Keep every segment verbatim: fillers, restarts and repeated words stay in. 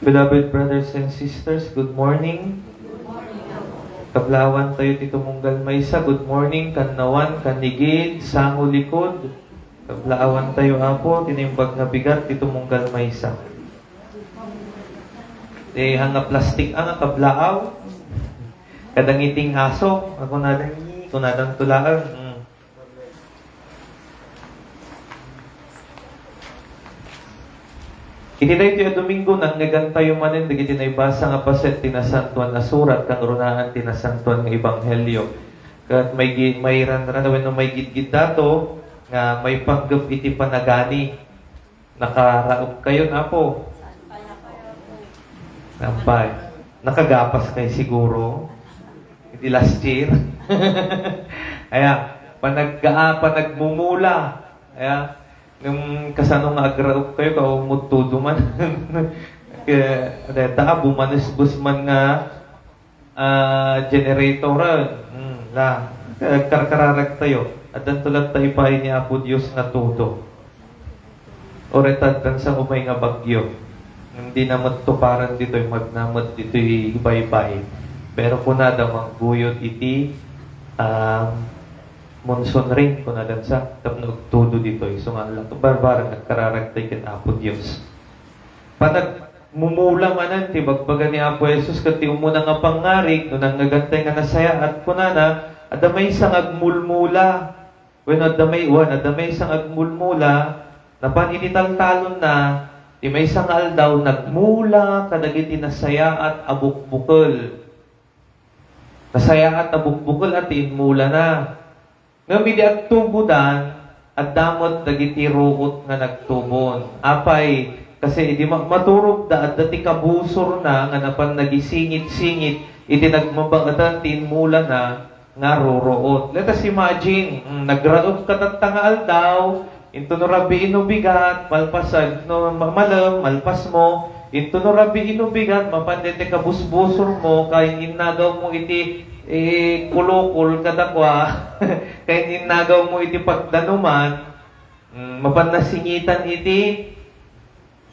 Beloved brothers and sisters, good morning. Kablaawan tayo ti tumunggal maysa. Good morning, Kannawan, Kanigid, Sango Likod. Kablaawan tayo, Apo, ti naimbag nga bigat ti tumunggal maysa. Ti hanga plastik a nga kablaaw. Kadangiting aso, ako na lang, kunadan tulaang. Mm. Iti daytoy a Domingo, nangngegantayo manen dagiti naibasa nga paset ti Nasantoan a Surat, kangrunaan ti Nasantoan nga Ebanghelio. Ket may gi-, may ranran wenno may gidgiddato nga maipanggep iti panagani. Nakaraep kayon, Apo? Nampay. Nakagapas kay siguro. Iti last year. Aya, panaggaa, panagmumula. Aya, nung kasano nga agraep kayo, kaumuttudo man. Kaya, deta, bumanesbes man nga, ah, generator, ah, hmm, la, karkararag tayo. Addanto latta ipaay ni Apo Dios nga tudo. Uray ta addan sa umay nga bagyo. Hindi na met tuparan ditoy, magna met ditoy baybay. Pero kunada mangguyod iti, um, monsoon rain, kunadan sa, tapno agtudo ditoy. So nga, la, barbareng agkararag tayo ken Apo Dios. Panagmumula manen ti bagbaga ni Apo Jesus ket ti umuna nga pangngarig, no nangngegantay nga nasayaat, kunana, adda maysa nga agmulmula. Wenno adda may-, wen, adda maysa nga agmulmula, napan iti taltalonna, ti maysa nga aldaw, nagmula kadagiti nasayaat a bukbukel. Nasayaat a bukbukel a ti inmulana. Ngem idi agtubodan, adda met dagiti ruot nga nagtubon. Apay, kasi idi ma-, maturogda, adda ti kabusorna nga napan nagisingit-singit iti nagmabaetan ti inmulana nga ruruot. Let us imagine, mm, nagraep ka tatta nga aldaw, Into no rabii no bigat, malpasan, no ma-, malem, malpas mo. Into no rabii no bigat, mapan daytoy kabusbusor mo, kainnagaw mo iti, eh, kulukol kadakua, kainnagaw mo iti pagdanuman, mm, mapan nasingitan iti,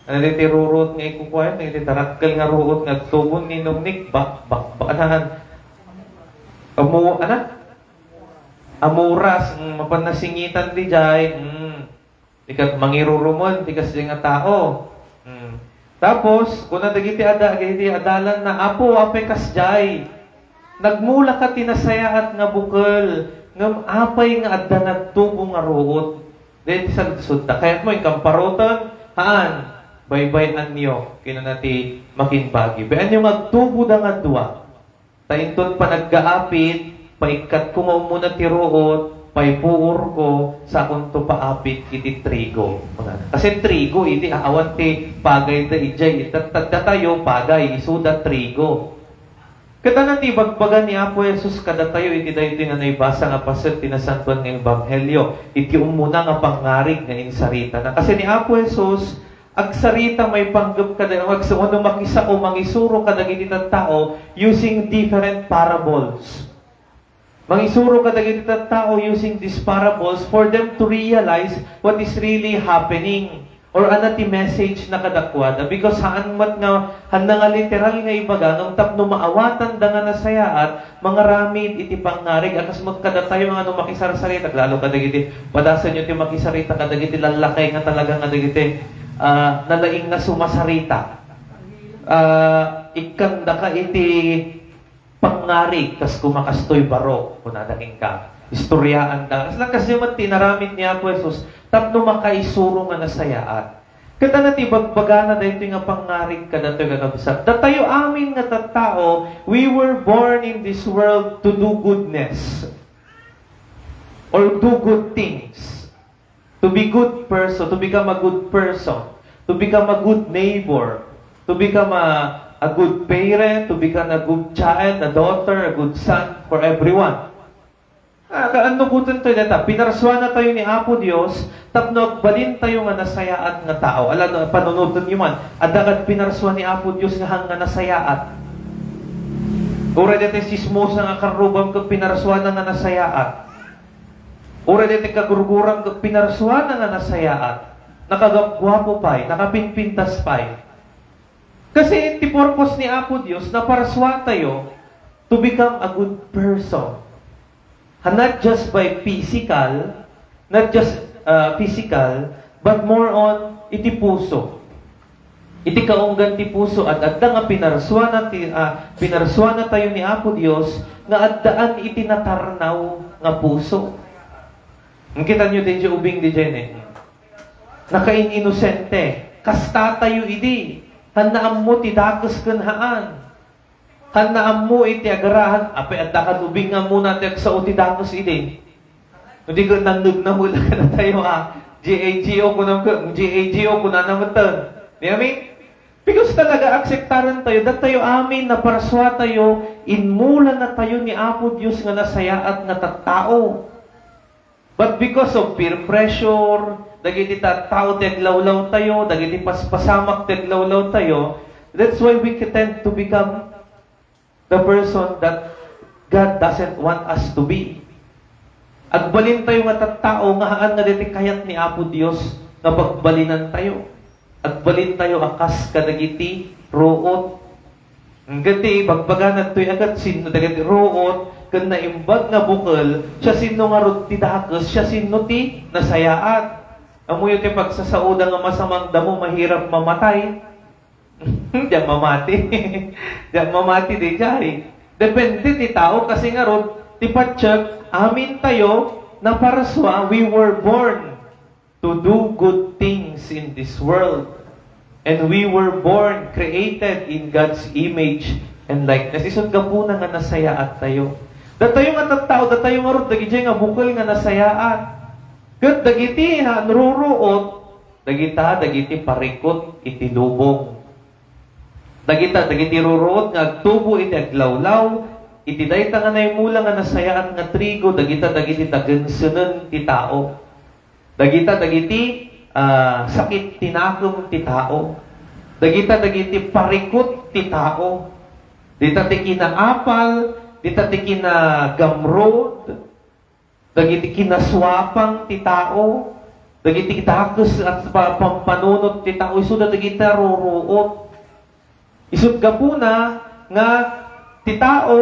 ano daytoy ruruot nga ikukuan, iti tarakkel nga ruot nga agtubon ni Nongnik, bak, bak, bak, anahan. Amo, ana? Amuras, mm, mapan nasingitan diay, mm. Ti kat-, mangirurumen ti kasdiay nga tao. Mm. Tapos, kuna dagiti ada-, dagiti adalanna, "Apo, apay kasdiay? Nagmula ka ti nasayaat nga bukel, ngem apay nga adda nagtubo nga ruot?" Daytoy saludsodda. Kayatmo inkamparoten? Haan. Baybay-anyo, kinuna ti makimbagi. Baybay-anyo nga agtuboda nga dua. Ta inton panaggaapit, paikkatko nga ummuna ti ruot, paipuorko, sakonto paapit iti trigo. Kasi trigo, iti awan ti pagayda idiay, ita-, ta-, datayo, pagay, isuda, trigo. Ket ania ti ibagbaga ni Apo Jesus kadatayo iti daytoy nga naibasa nga paset ti Nasantoan nga Ebanghelio, iti ummuna nga pangngarig nga insaritana. Kasi ni Apo Jesus, agsarita maipanggep kada, agsa-, wenno makisao, mangisuro kadagiti tattao using different parables. Mangisuro kadagiti tattao using these parables for them to realize what is really happening or ania ti message na kadakuada. Because haan met nga, haan nga literal nga ibaga, ngem tapno maawatanda nga nasayaat, mangaramid iti pangngarig, a kas met kadatayo nga no makisarsarita, lalo kadagiti, padasenyo ti makisarita kadagiti lallakay nga talaga nga dagiti, ah, nalaing nga sumasarita. Ah, ikkandaka iti pangngarig, kas kumakastoy baro, kunada kenka. Istoryaanda. Kasla kasdiay met ti inaramid ni Apo Jesus, tapno makaisuro nga nasayaat. Ket ania ti ibagbagana daytoy nga pangngarig kadatoy, kakabsat? Datayo amin nga tattao, we were born in this world to do goodness or do good things. To be good person, to become a good person, to become a good neighbor, to become a, a good parent, to become a good child, a daughter, a good son for everyone. Ah, kaano guten tayo data? Pinarsuanatayo ni Apo Dios tapno agbalintayo nga nasayaat nga tao. Ala, no, panunotenyo man, adda kad pinarsua ni Apo Dios nga haan nga nasayaat. Uray daytoy sismosa nga karrubam ket pinarsuana nga nasayaat. Uray daytoy kagurguram ket pinarsuana nga nasayaat. Nakagapguapo pay, nakapinpintas pay. Kasi ti purpose ni Apo Dios, naparsua tayo to become a good person. Ha, not just by physical, not just, uh, physical, but more on iti puso. Iti kaunggan ti puso, at adda nga pinarsuana ti, ah, pinarsuana tayo ni Apo Dios nga addaan iti natarnaw nga puso. Ang kita nyo din ubing di Jene. Nakain-inosente. Kasta tayo idi. Kan naammo ti dakes ken haan. Kan naammo iti agarahan, apay adda kan ubing nga ammona ti agsao ti dakes idi. No di ket nangngegna met la kadatayo a, G A G O kunam ket, G A G O kunana metten. Di amin? Because talaga, akseptaren tayo, datayo amin, naparsua tayo, inmulana tayo ni Apo Dios nga nasayaat nga tattao. But because of peer pressure, dagiti tattao ti aglawlaw tayo, dagiti paspasamak ti aglawlaw tayo, that's why we tend to become the person that God doesn't want us to be. Agbalin tayo nga tattao nga haan nga dagiti kayat ni Apo Dios nga pagbalinan tayo. Agbalin tayo a kas kadagiti ruot. Ngem ti ibagbagana ditoy a ket sinno dagiti ruot ken naimbag nga bukel, siasino ngarud ti dakes, siasino ti nasayaat. Ammoyo ti pagsasaoda nga masamang damo, mahirap mamatay. Diak mamati. Diak mamati, di jay. Depende ti tao, kasi ngarud, ti patiek, amin tayo, naparsua, we were born to do good things in this world. And we were born, created in God's image and likeness. Isut gapuna nga nasayaat tayo. Datayo nga tattao, datayo ngarud, dagiti nga bukel nga nasayaat. Ket dagiti, ha, nruruot, dagita, dagiti parikut iti lubong. Dagita, dagiti ruruot nga agtubo iti aglawlaw, iti dayta nga naimula nga nasayaat nga trigo, dagita, dagiti dagensenen ti tao. Dagita dagiti, ah, sakit ti nakem ti tao. Dagita dagiti parikut ti tao. Dita ti kinaapal, dita ti kinagamrod, dagiti kinasuapang ti tao, dagiti dakes a pa-, pampanunot ti tao, isuda dagita ruruot. Isut gapuna nga ti tao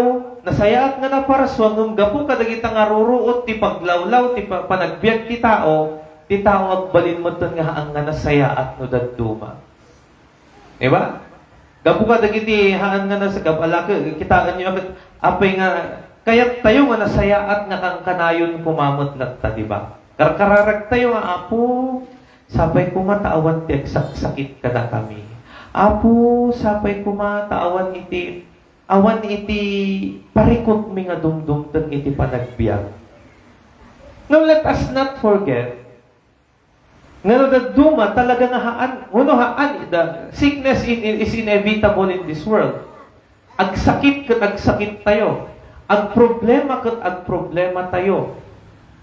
nasayaat nga naparsua, ngem gapu kadagita nga ruruot ti paglawlaw ti pa-, panagbiag ti tao, ti tao agbalin metten nga haan nga nasayaat no dadduma. Di ba? Gapu kadagiti haan nga nas-, gap-, ala, ke-, kitaenyo, apay nga kayat tayo nga nasayaat nga kankanayon koma met latta, di ba? Karkararag tayo nga, Apo, sapay koma ta awan ti agsaksakit kadakami. Apo, sapay koma ta awan iti, awan iti parikutmi nga dumdumteng iti panagbiag. Now, let us not forget, nga no dadduma talaga nga haan, no haan, the sickness in, in, is inevitable in this world. Agsakit ket agsakit tayo. Agproblema ket agproblema tayo.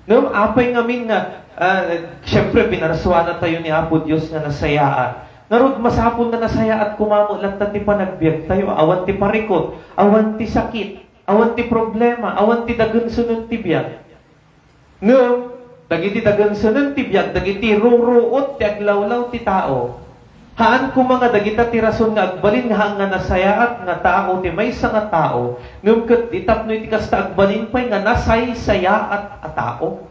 Ngem apay ngamin nga, ah, siyempre, pinarsuana tayo ni Apo Dios nga nasayaat. Ngarud, masapul nga nasayaat koma met latta ti panagbiag tayo. Awan ti parikut, awan ti sakit, awan ti problema, awan ti dagensenen ti biag. Ngem, dagiti dagensenen ti biag, dagiti ruruot ti aglawlaw ti tao, haan koma nga dagita ti rason nga agbalin nga haan nga nasayaat nga tao ti maysa nga tao, ngem ket di tapno iti kasta agbalin pay nga nasaysayaat a tao.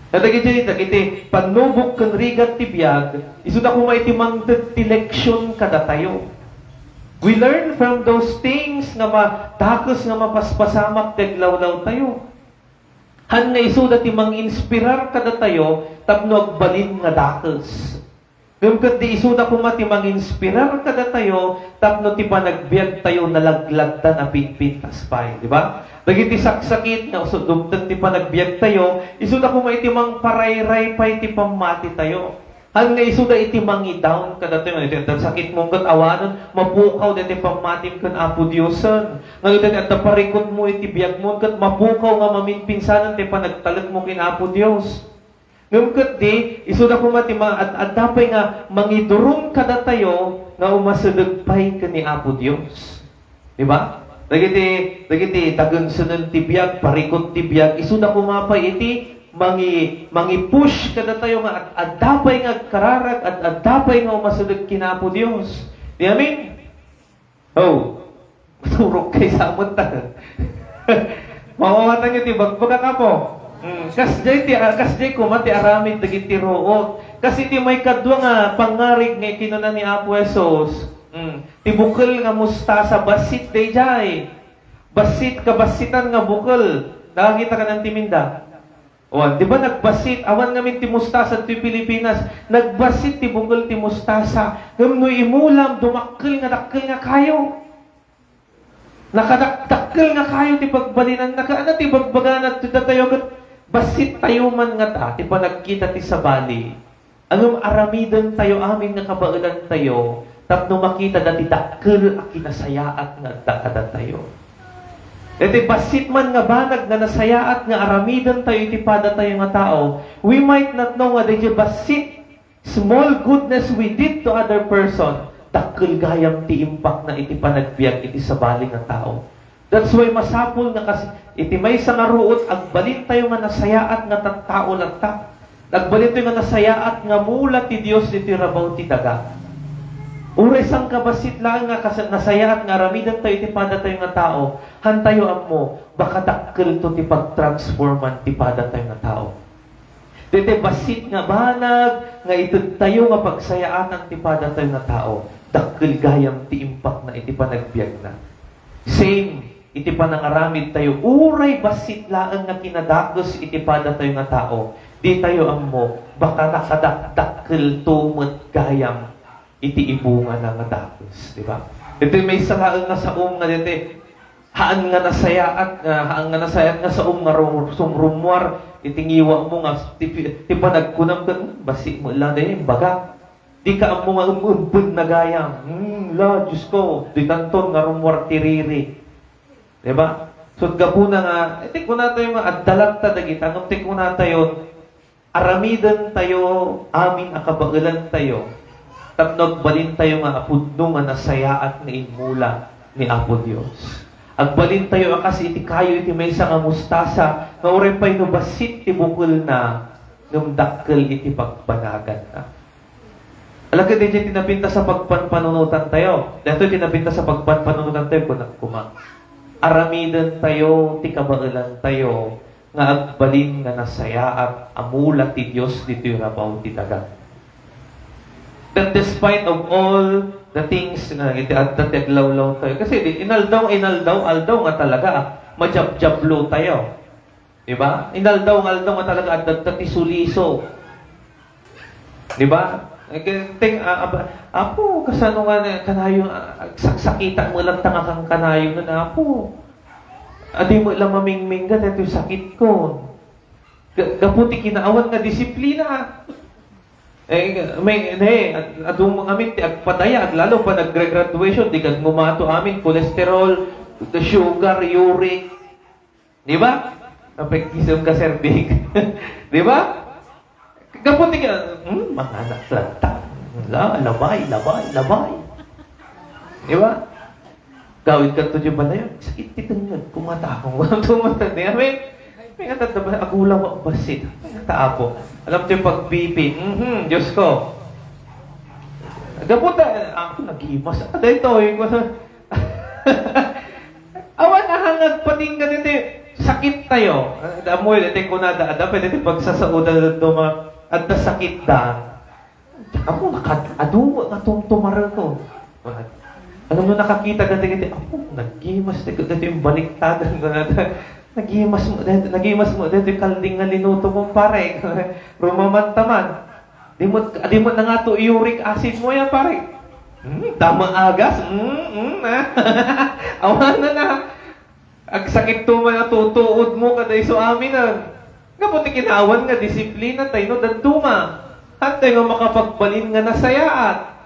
Kadagiti, dagiti pannubok ken rigat ti biag, isuda koma iti mangted ti leksion kadatayo. We learn from those things nga ma-, dakes nga mapaspasamak ti aglawlaw tayo. Haan nga isuda ti manginspirar kadatayo tapno agbalin nga dakes. Ngem ket di isuda koma ti manginspirar kadatayo tapno ti panagbiag tayo nalaglagda, napinpintas pay, di ba? Dagiti saksakit nga isu dumteng ti panagbiag tayo, isuda koma iti mangparayray pay ti pammati tayo. Haan nga isuda iti mangidawn kadatayo, nga iti adda sakitmo ket awanen, mapukaw daytoy pammatim ken Apo Diosen. Nga iti adda parikutmo iti biagmo ket mapukaw nga maminpinsanen ti panagtalekmo ken Apo Dios. Ngem ket di, isuda koma ti ma-, ad-, adda pay nga mangidurum kadatayo nga umasideg pay ken ni Apo Dios. Di ba? Dagiti, dagiti dagensenen ti biag, parikut ti biag, isuda koma pay iti mangi-, mangi-push kadatayo nga ad-, adda pay nga agkararag, ad-, adda pay nga umasideg ken Apo Dios. Di amin? Oh, maturog kay sa amot ta. Mawawatanyo ti bagbagak, Apo. Hmm, kasjay ti, ah, kasjay koma ti aramid dagiti ruot. Kas iti maikadua nga pangngarig nga kinuna ni Apo Jesus, hmm, ti bukel nga mustasa, bassit dayjay. Bassit, kabassitan nga bukel. Nakakita ka ng timinda? Wan, di ba nagbassit? Awan ngamin ti mustasa ti Pilipinas. Nagbassit ti bukel ti mustasa. Ngem no imulam, dumakkel nga dakkel nga kayo. Nakadakdakkel nga kayo ti pagbalinanna. Kaana ti bagbagana ti datayo ket bassit tayo man ngata ti panagkita ti sabali. Ngem aramiden tayo amin nga kabaelan tayo tapno makita dati dakkel a kinasayaat nga adda kadatayo. Iti bassit man nga banag nga nasayaat nga aramiden tayo iti pada tayo nga tao, we might not know nga dayjay bassit, small goodness we did to other person, dakkel gayam ti impakna iti panagbiag iti sabali nga tao. That's why masapul nga kas-, iti maysa nga ruot, agbalin tayo nga nasayaat nga tattao latta. Agbalin tayo nga nasayaat nga mula ti Dios ditoy rabaw ti daga. Uray sangkabassit laeng nga kas-, nasayaat nga aramiden tayo iti pada tayo nga tao, han tayo ammo, baka dakkelto ti pagtransforman ti pada tayo nga tao. Daytoy bassit nga banag nga ited tayo nga pagsayaatan ti pada tayo nga tao, dakkel gayam ti impakna iti panagbiagna. Same iti panangaramid tayo, uray bassit laeng nga kinadakes iti pada tayo nga tao, di tayo ammo, baka nakadakdakkelto met gayam iti ibungana nga dakes, di ba? Iti maysa laeng nga saom nga daytoy, haan nga nasayaat, nga, haan nga nasayaat nga saom nga ru-, sumrummuar iti ngiwatmo nga ti, ti panagkunam ket, "Hmm, bassit met la daytoy imbagak." Dika ammo nga um-, umpen na gayam. Hmm, la, Diyos ko, ditanton nga rummuar ti riri. Di ba? So, gapuna nga, iti kunatayo nga, adda latta dagita, ngem ti kunatayo, aramiden tayo amin a kabaelan tayo, tapno agbalin tayo nga apudno nga nasayaat nga immula ni Apo Dios. Agbalin tayo a kas iti kayo iti maysa nga mustasa, nga uray pay no bassit ti bukelna, ngem dakkel iti pagbanaganna. Alagad idiay ti napintas a pagpanpanunotan tayo. Daytoy ti napintas a pagpanpanunotan tayo, kunak koma. Aramiden tayo ti kabaelan tayo nga agbalin nga nasayaat a mula ti Dios ditoy rabaw ti daga. That despite of all the things nga iti adda ti aglawlaw tayo. Kasi di, inaldaw, inaldaw, aldaw nga talaga, ah, majabjablo tayo. Di ba? Inaldaw nga aldaw nga talaga adda ti suliso. Di ba? Eh, kaya ting-, ah, aba, "Apo, kasano nga na-, kanayon, ah, saksakita mo lang tanga kang kanayon na, Apo? Adi mo lang mamingmingga, dito sakit ko." Ga-, gapu ti kinaawan nga disiplina. Eh, may, ne, ad-, adu mo amin ti agpadaya, aglalo pa nagre-graduation, di kagmumato amin, cholesterol, sugar, uric. Di ba? Napagkisem ka, Sir Vic. Di ba? Gapu ti ka, "Hmm, manganak latta. La, labay, labay, labay." Di ba? Gawid ka to di ba na yun? Sakit ti tenged. Kumatakong. Walang tumata. Di, amin. May nga tanda ba? Agulaw ang basit. May nga taapo. Alam ti pag-B P. Mhm, Diyos ko. Gapu ta, ako naghimas. Ada ito, eh. Awan a hangag patingga diti sakit tayo. Amoy, diti kunada, ada pa diti pagsasauda duma, adda sakit da. Apo, nakad-, adu nga tumtumareko. Alam mo, nakakita dati diti, "Apo, naggimas ti, dati yung baliktadan ko na." "Naggimas mo, dati, naggimas mo, dati kalding nga linuto mo, pare." Rumaman taman. Di mo, di mo na nga to uric acid mo yan, pare. Hmm, tama agas. Hmm, hmm, ah. Awan na na. Agsakit to man a tutuod mo kada isu amin, ah. Gapu ti kinaawan nga disiplina tayo no dadduma. Hantay nga makapagbalin nga nasayaat.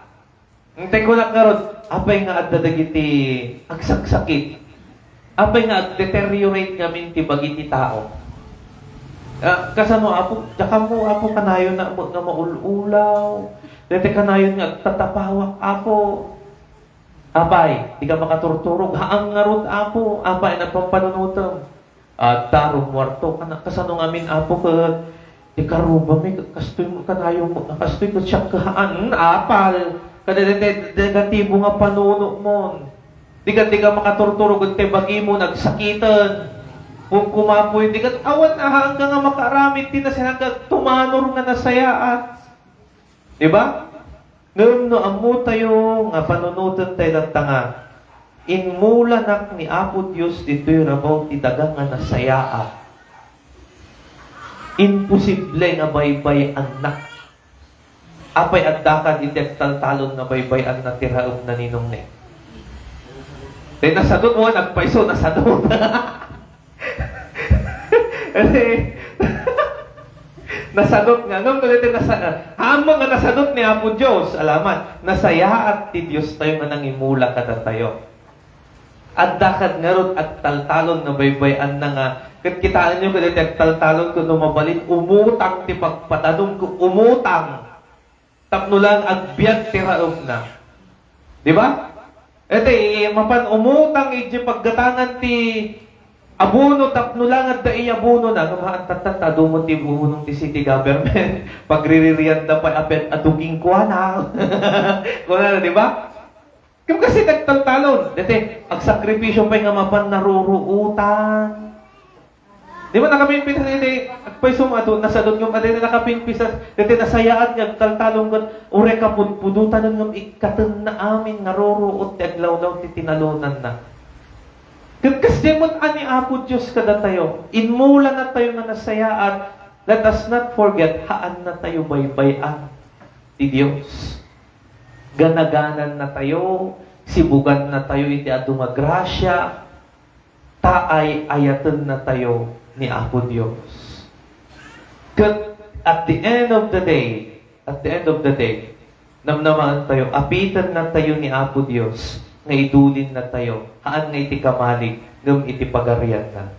Hantay ko nak ngarud, apay nga adda dagiti agsaksakit. Apay nga agdeteriorate ngamin ti bagi ti tao. Ah, kasano, Apo? Diak ammo, Apo, kanayon na nga maul-ulaw. Dati kanayon nga agtatapawak, Apo. Apay, di ka makaturturog. Haang ngarud, Apo. Apay, nagpampanunutem. Adda, rummuarto. Kana-, kasano ngamin, Apo, ket di karubami, ket kastoy mo, kanayon mo, kastoy ket siak haan. Hmm, apal. Kada daytoy negatibo nga panunotmon. Di ka, di ka makaturturog iti bagimo, nagsakiten. Kumkumapoy, di ka, awan a haanka nga makaaramid ti nasayaat, tumanor nga nasayaat. Di ba? Ngem no ammotayo nga panunotentayo latta nga, "Inmulanak ni Apo Dios ditoy rabaw ti daga nga nasayaat." Imposible nga baybay-annak. Apay addakan iti agtaltalon nga baybay-anna ti raepna, ninong ne? Di nasadot mo, nagpayso, nasadot. Kasi, nasadot nga. Ngem, dagiti nasa-, ammom nga nasadot ni Apo Dios, alaman, nasayaat ti Diostayo nga nangimula kadatayo. Adda kad ngarud agtaltalon nga baybay-anna nga, ket kitaenyo kadagiti agtaltalon ket no mabalin, umutang ti pagpadanom ket umutang tapno lang agbiag ti raepna. Di ba? Iti, mapan umutang iti paggatangan ti abono tapno lang adda iyabonona. Ngem haan, tatta, ta adu met ti abono ti city government. Pagriririanda pay a pet-, adu kenkuana. Kuna, di ba? Ngem kas iti agtaltalon, daytoy, agsakripisyo pay nga mapan narurootan. Di ba nakapimpis iti agpayso nga adu, nasadot ngem adu, nakapimpisas, daytoy nasayaat nga agtaltalon ket uray kapudpudotanen ngem ikkatenna amin nga ruruot ti aglawlaw ti tinalonanna. Ket kasdiay met a ni Apo Dios kadatayo, inmulanatayo nga nasayaat, let us not forget, haannatayo baybay-an ti Dios. Ganaganannatayo, sibugannatayo iti adu nga grasia, ta ay-ayatennatayo ni Apo Dios. Ket at the end of the day, at the end of the day, namnamaentayo, apitennatayo ni Apo Dios nga idulinnatayo, haan nga iti kamalig, ngem iti pagarianna.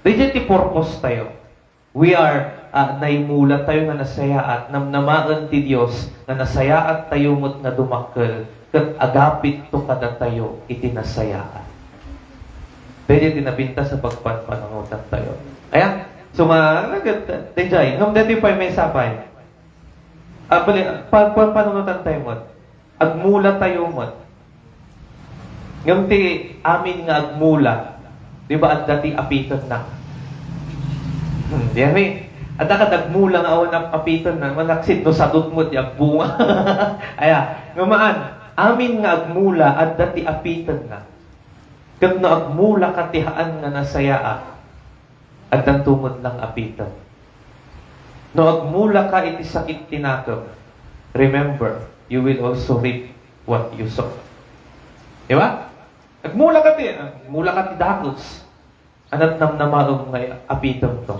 Daydiay ti purpose tayo. We are, ah, naimulatayo nga nasayaat, namnamaen ti Dios nga nasayaattayo met nga dumakkel, ket agapitto kadatayo iti nasayaat. Daydiay ti nabintas a pagpanpanunotantayo. Aya? So, nga, nga, daydiay, ngem daytoy pay maysa pay. Ah, bali, pa-, pa-, panunotantayo met. Agmulatayo met. Ngem ti amin nga agmula, di ba, adda ti apitenna? Hmm, di amin. Adda kad agmula nga awan ap-, apitenna, manaksid no sadot met ti agbunga. Aya, ngem haan, amin nga agmula, adda ti apitenna. Ket no agmulaka ti haan nga nasayaat, addanto met lang apitem. No agmulaka iti sakit ti nakem, remember, you will also reap what you sow. Di ba? Agmulaka ti, agmulaka ti dakes. Ania ti namnamaem nga apitemto?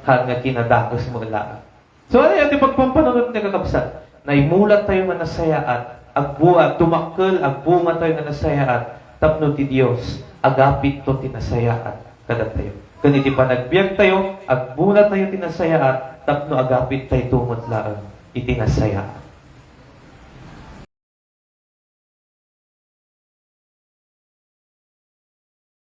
Haan nga kinadakes mo laeng. So, ania ti pagpampanunot ti kakabsat? Naimulatayo nga nasayaat, agbuat, dumakkel, agbungatayo nga nasayaat, tapno ti Dios, agapitto ti nasayaat kadatayo. Ken iti panagbiagtayo, agmulatayo ti nasayaat, tapno agapittayto met laeng iti nasayaat.